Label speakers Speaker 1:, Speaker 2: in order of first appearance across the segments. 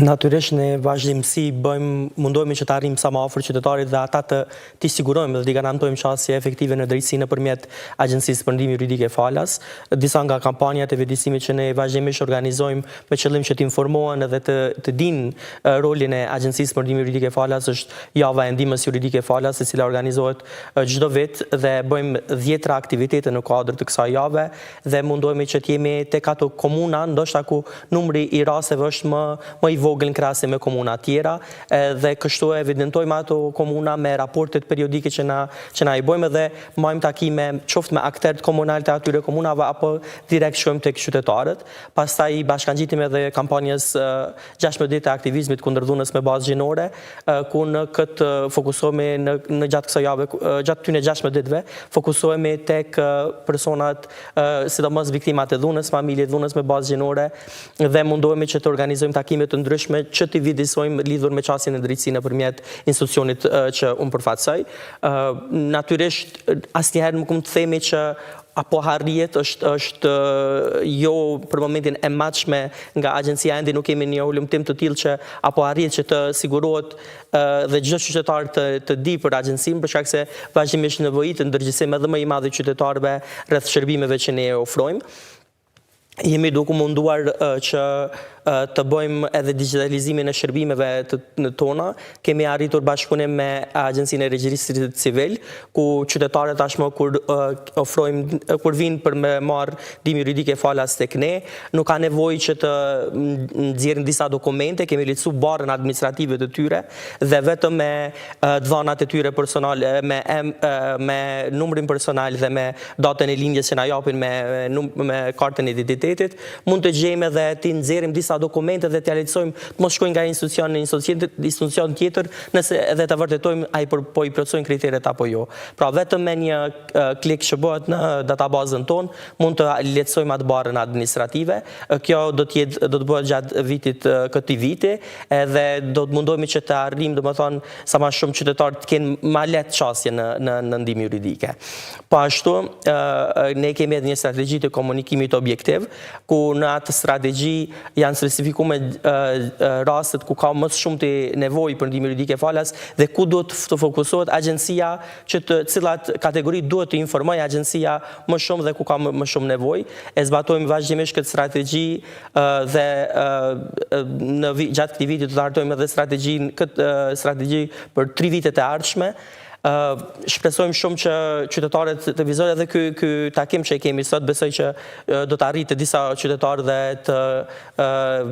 Speaker 1: Natyrisht ne vazhdimësi bëjmë, mundohemi që të arrijmë sa më afër qytetarit dhe ata të t'i sigurojmë dhe t'i garantojmë qasje efektive në drejtësi nëpërmjet Agjencisë për Ndihmë Juridike Falas. Disa nga kampanjat e vetëdijësimit që ne vazhdimisht organizojmë me qëllim që të informohen dhe të të dinë rolin e Agjencisë për Ndihmë Juridike Falas është Java e Ndihmës Juridike Falas, e cila organizohet çdo vit dhe bëjmë dhjetra aktivitete në kuadër të kësaj jave dhe mundohemi që të jemi tek ato komuna, ndoshta ku numri i rasteve është më më i vogël në krahasim me komuna tjera dhe kështu evidentojmë ato komuna me raportet periodike që na që na i bëjmë dhe mbajmë takime qoftë me akterët komunal të atyre komunave apo direkt shkojmë tek qytetarët. Pastaj i bashkangjitim edhe kampanjës 16 ditë të aktivizmit kundër dhunës me bazë gjinore, ku në këtë fokusohemi në, në gjatë kësaj jave, gjatë këtyre 16 ditëve, fokusohemi tek personat, sidomos viktimat e dhunës, familjet e dhunës me bazë gjinore dhe mundohemi që të organizojmë takime të ndryshme që t'i vetëdijësojmë lidhur me qasjen në drejtësi nëpërmjet institucionit që unë përfaqësoj. Natyrisht asnjëherë nuk mund të themi që apo arrihet është është jo për momentin e matshme nga agjencia ende nuk kemi një hulumtim të tillë që apo arrihet që të sigurohet dhe çdo qytetar të të di për agjencinë për shkak se vazhdimisht nevojitet ndërgjegjësim edhe më i madh i qytetarëve rreth shërbimeve që ne ofrojmë. Jemi duke u munduar që të bëjmë edhe digjitalizimin e shërbimeve të, në tona. Kemi arritur bashkëpunim me Agjencinë e Regjistrit Civil, ku qytetarët tashmë kur ofrojmë kur vijnë për me marr ndihmë juridike falas tek ne, nuk ka nevojë që të nxjerrin disa dokumente, kemi lehtësu barrën administrative të tyre dhe vetëm me të dhënat e tyre personale, me me numrin personal dhe me datën e lindjes që na japin me me kartën e identitetit, mund të gjejmë edhe t'i nxjerrim disa dokumente dhe t'ia lehtësojmë të mos shkojnë nga institucion në institucion tjetër, nëse edhe të vërtetojmë a i për, po i plotësojnë kriteret apo jo. Pra vetëm me një klik që bëhet në databazën tonë, mund të lehtësojmë atë barrën administrative. Kjo do të jetë do të bëhet gjatë vitit këtij viti, edhe do të mundohemi që të arrijmë, domethënë, sa ma shumë qytetarët të kenë ma lehtë qasje në në në ndihmë juridike. Po ashtu, ne kemi edhe një strategji të komunikimit objektiv, ku në atë strategji janë specifikuar rastet ku ka më së shumti nevojë për ndihmë juridike falas dhe ku duhet të fokusohet agjencia që të cilat kategori duhet të informojë agjencia më shumë dhe ku ka më shumë nevojë. E zbatojmë vazhdimisht këtë strategji dhe në gjatë këtij viti do të hartojmë edhe strategjinë këtë strategji për tri vitet e ardhshme. Shpresojmë shumë që qytetarët të vizojnë edhe ky ky takim që e kemi sot, besoj që do të arrijë te disa qytetarë dhe të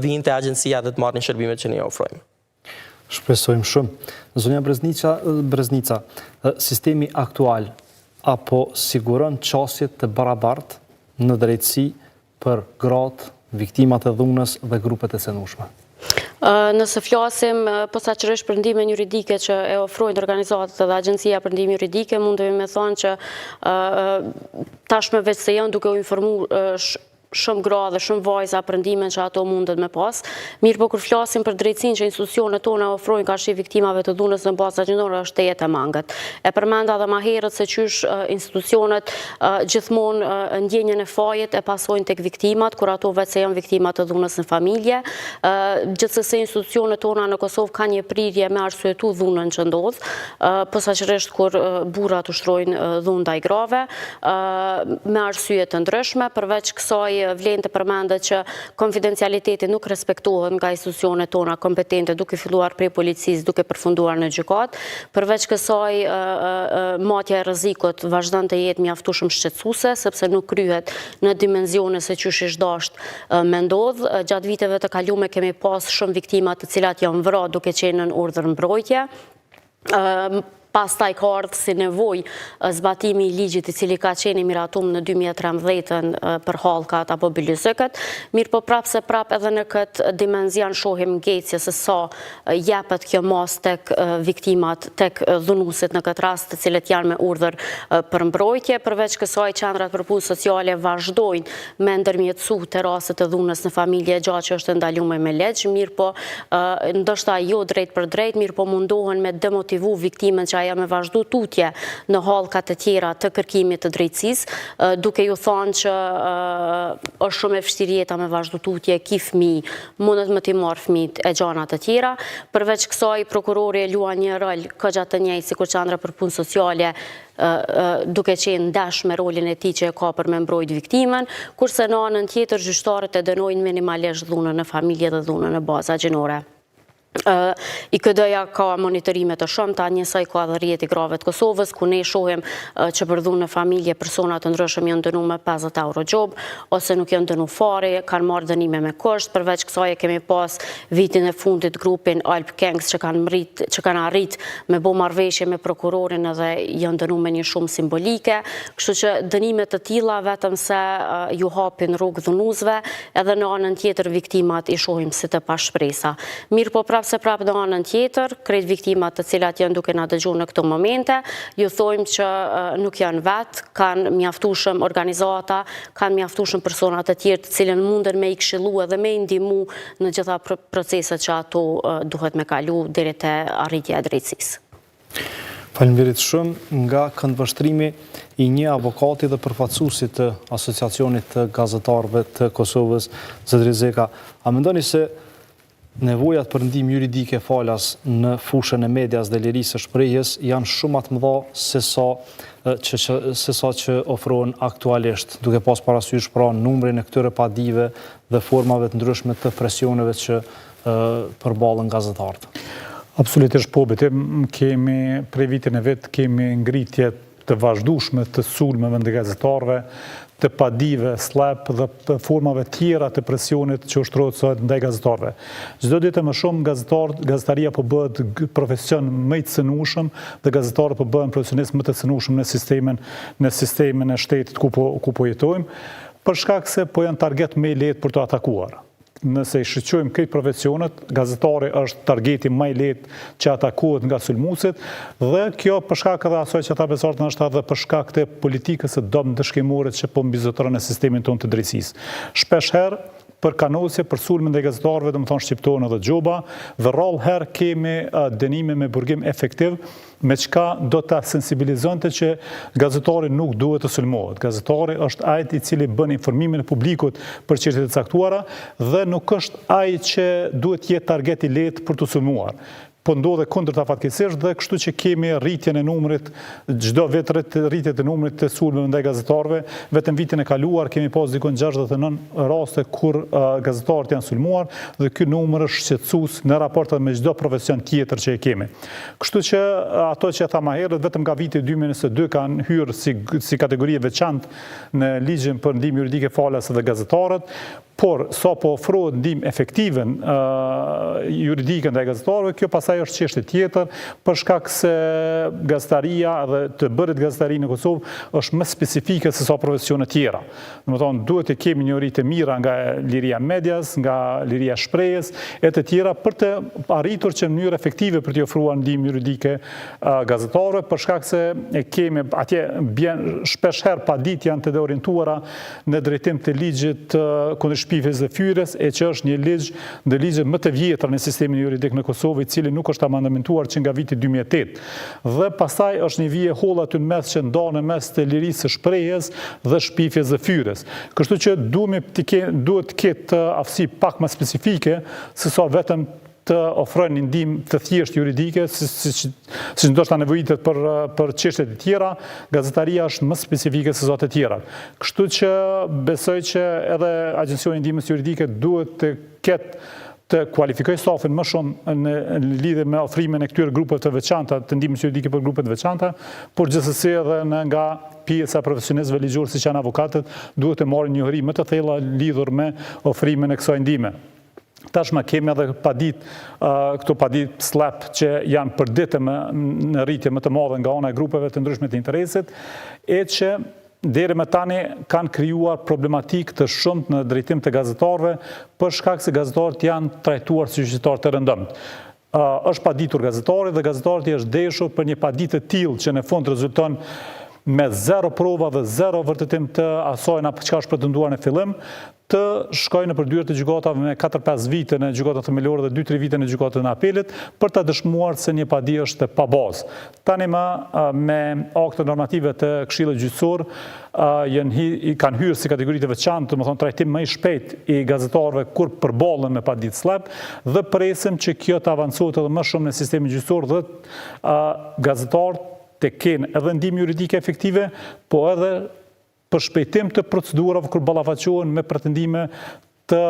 Speaker 1: vijnë te agjencia dhe të marrin shërbimet që ne ofrojmë.
Speaker 2: Shpresojmë shumë. Zonja Breznica, Breznica, sistemi aktual a po siguron qasje të barabartë në drejtësi për gratë, viktimat e dhunës dhe grupet e cenueshme?
Speaker 3: Nëse flasim posaçërisht për ndihmën juridike që e ofrojnë organizatat dhe Agjencia për Ndihmë Juridike, mundemi me thonë që tashmë veç se janë duke u informu shumë gra dhe shumë vajza për ndihmën që ato mundet me pas. Mirëpo kur flasim për drejtësinë që institucionet tona ofrojnë karshi viktimave të dhunës në bazë gjinore është tejet e mangët. E përmenda edhe ma herët se qysh institucionet gjithmonë ndjenjën e fajit e pasojnë tek viktimat, kur ato veç se janë viktima të dhunës në familje. Gjithsesi institucionet tona në Kosovë kanë një prirje me arsyetu dhunën që ndodh, posaçërisht kur burrat ushtrojnë dhunë ndaj grave, me arsye të ndryshme. Përveç kësaj vlen të përmendet që konfidencialiteti nuk respektohet nga institucionet tona kompetente, duke filluar prej policisë, duke përfunduar në gjykatë. Përveç kësaj, matja e rrezikut vazhdon të jetë mjaftueshëm shqetësuese, sepse nuk kryhet në dimensione se qysh ish dasht me ndodh. Gjatë viteve të kalume kemi pas shumë viktima të cilat janë vra duke qenë nën urdhër mbrojtje. Pastaj ka ardhë si nevojë zbatimi i ligjit i cili ka qenë i miratum në 2013-ën për hallkat apo bylyzykët, mirëpo prapë se prapë edhe në këtë dimenzion shohim ngecje se sa jepet kjo masë tek viktimat, tek dhunuesit në këtë rast, të cilët janë me urdhër për mbrojtje. Përveç kësaj, qendrat për punë sociale vazhdojnë me ndërmjetësu te rastet e dhunës në familje, gja që është e ndalume me ligj, mirëpo ndoshta jo drejtpërdrejt, mirëpo mundohen me demotivu viktimën që. që ajo me vazhdu tutje në hallkat e tjera të kërkimit të drejtësisë, duke ju thanë që është shumë e vështirë jeta me vazhdu tutje, ki fëmijë, mundet me t'i marrë fëmijët e gjana të tjera. Përveç kësaj, prokurori e luan një rol kogja të njëjtë sikur Qendra për Punë Sociale, duke qenë ndesh me rolin e tij që e ka për me mbrojt viktimën, kurse në anën tjetër gjyqtarët e dënojnë minimalisht dhunën në familje dhe dhunën në baza gjinore. IKD-ja ka monitorime të shumta, njësoj ka edhe rrjeti i grave të Kosovës, ku ne shohim që për dhunë në familje persona të ndryshëm janë dënu me 50 euro gjobë, ose nuk janë dënu fare, kanë marrë dënime me kusht, përveç kësaj e kemi pas vitin e fundit grupin Alp Gangs që kanë mrit, që kanë arrit me bo marrëveshje me prokurorin edhe janë dënu me një shumë simbolike, kështu që dënime të tilla vetëm se ju hapin rrugë dhunuesve, edhe në anën tjetër viktimat i shohim si të pashpresa. Mirëpo prapë se prapë në anën tjetër, krejt viktimat të cilat janë duke na dëgju në këto momente, ju thojmë që nuk janë vetë, kanë mjaftueshëm organizata, kanë mjaftueshëm persona të tjerë të cilën munden me i këshillu edhe me i ndihmu në gjitha proceset që ato duhet me kalu deri te arritja e drejtësisë.
Speaker 2: Faleminderit shumë nga këndvështrimi i një avokati dhe përfaqësuesi të Asociacionit të Gazetarëve të Kosovës, zotëri Zeka. A mendoni se nevojat për ndihmë juridike falas në fushën e medias dhe lirisë së shprehjes janë shumë më të mëdha se sa që, që se sa që ofrohen aktualisht, duke pas parasysh pra numrin e këtyre padive dhe formave të ndryshme të presioneve që përballen
Speaker 4: gazetarët. Absolutisht po, Betim, kemi prej vitit në vit kemi ngritje të vazhdueshme të sulmeve ndaj gazetarëve, të padive, SLAPP dhe të formave tjera të presionit që ushtrohet sot ndaj gazetarëve. Çdo ditë e më shumë gazetarët, gazetaria po bëhet profesion më i cënueshëm dhe gazetarët po bëhen profesionistë më të cënueshëm në sistemin në sistemin e shtetit ku po ku po jetojmë, për shkak se po janë target më i lehtë për t'u atakuar. Nëse i shiqojmë krejt profesionet, gazetari është targeti më i lehtë që atakohet nga sulmuesit dhe kjo për shkak edhe asaj që tha Besarta ndoshta edhe për shkak të politikës së dobët ndëshkimore që po mbizotëron në sistemin tonë të drejtësisë. Shpesh herë për kanosje, për sulme ndaj gazetarëve, domethënë shqiptohen edhe gjoba dhe rrallë herë kemi dënime me burgim efektiv me çka do ta sensibilizonte që gazetari nuk duhet të sulmohet. Gazetari është ai i cili bën informimin e publikut për çështje të caktuara dhe nuk është ai që duhet të jetë target i lehtë për t'u sulmuar. Po ndodh e kundërta fatkeqësisht dhe kështu që kemi rritjen e numrit çdo vit rritje të numrit të sulmeve ndaj gazetarëve. Vetëm vitin e kaluar kemi pas diku 69 raste kur gazetarët janë sulmuar dhe ky numër është shqetësues në raport edhe me çdo profesion tjetër që e kemi. Kështu që ato që e tha ma herët, vetëm nga viti 2022 kanë hyrë si, si kategori e veçantë në ligjin për ndihmë juridike falas edhe gazetarët, por sa po ofrohet ndihmë efektive uh, juridike ndaj gazetarëve, kjo pastaj është çështje tjetër, për shkak se gazetaria dhe të bërit gazetari në Kosovë është më specifike se sa profesionet tjera. Domethënë, duhet të kemi njohuri të mira nga liria e medias, nga liria e shprehjes, e të tjera, për të arritur që në mënyrë efektive për t'i ofruar ndihmë juridike gazetarëve, për shkak se e kemi atje bjen shpesh herë paditë janë të orientuara në drejtim të ligjit kundër shpifjes dhe fyerjes, e që është një ligj ndër ligjet më të vjetra në sistemin juridik në Kosovë, i cili nuk është amendamentuar që nga viti 2008. Dhe pastaj është një vijë e hollë aty në mes që ndan në mes të lirisë së shprehjes dhe shpifjes dhe fyerjes. Kështu që duhet të ke, duhet të ketë aftësi pak më specifike se sa vetëm të ofrojnë një ndihmë të thjeshtë juridike, si si si ndoshta nevojitet për për çështje të tjera, gazetaria është më specifike se sa të tjerat. Kështu që besoj që edhe Agjencia e Ndihmës Juridike duhet të ketë të kualifikojë stafin më shumë në lidhje me ofrimin e këtyre grupeve të veçanta, të ndihmës juridike për grupe të veçanta, por gjithsesi edhe në nga pjesa e profesionistëve ligjorë siç janë avokatët, duhet të marrin njohuri më të thella lidhur me ofrimin e kësaj ndihme. Tashmë kemi edhe paditë, këto paditë SLAPP që janë për ditë më në rritje më të madhe nga ana e grupeve të ndryshme të interesit, e që deri më tani kanë krijuar problematikë të shumtë në drejtim të gazetarëve, për shkak se gazetarët janë trajtuar si qytetarë të rëndomtë. Është paditur gazetari dhe gazetarit i është deshur për një padi të tillë që në fund rezulton me zero prova dhe zero vërtetim të asaj në çka është pretenduar në fillim, Të shkojë nëpër dyert e gjykatave me 4-5 vite në gjykatën themelore dhe 2-3 vite në gjykatën e apelit për ta dëshmuar se një padi është e pabazë. Tani më me akte normative të Këshillit Gjyqësor janë kanë hyrë si kategori të veçantë, domethënë trajtim më i shpejtë i gazetarëve kur përballen me paditë SLAPP dhe presim që kjo të avancohet edhe më shumë në sistemin gjyqësor dhe gazetarët të kenë edhe ndihmë juridike efektive, po edhe përshpejtim të procedurave kur ballafaqohen me pretendime të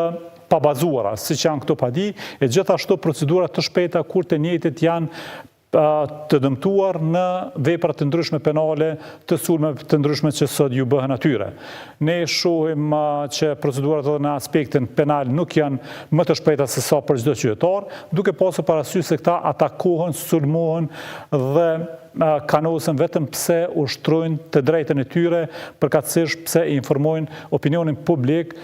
Speaker 4: pabazuara, siç janë këto padi, e gjithashtu procedura të shpejta kur të njëjtit janë të dëmtuar në vepra të ndryshme penale, të sulmeve të ndryshme që sot ju bëhen atyre. Ne shohim që procedurat edhe në aspektin penal nuk janë më të shpejta se sa për çdo qytetar, duke pasur parasysh se këta atakohen, sulmohen dhe kanosen vetëm pse ushtrojnë të drejtën e tyre, përkatësisht pse informojnë opinionin publik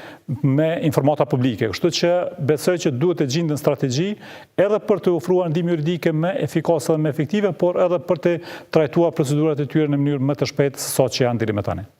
Speaker 4: me informata publike. Kështu që besoj që duhet të gjinden strategji edhe për të ofruar ndihmë juridike më efikase dhe më efektive, por edhe për të trajtuar procedurat e tyre në mënyrë më të shpejtë se sa që janë deri më tani.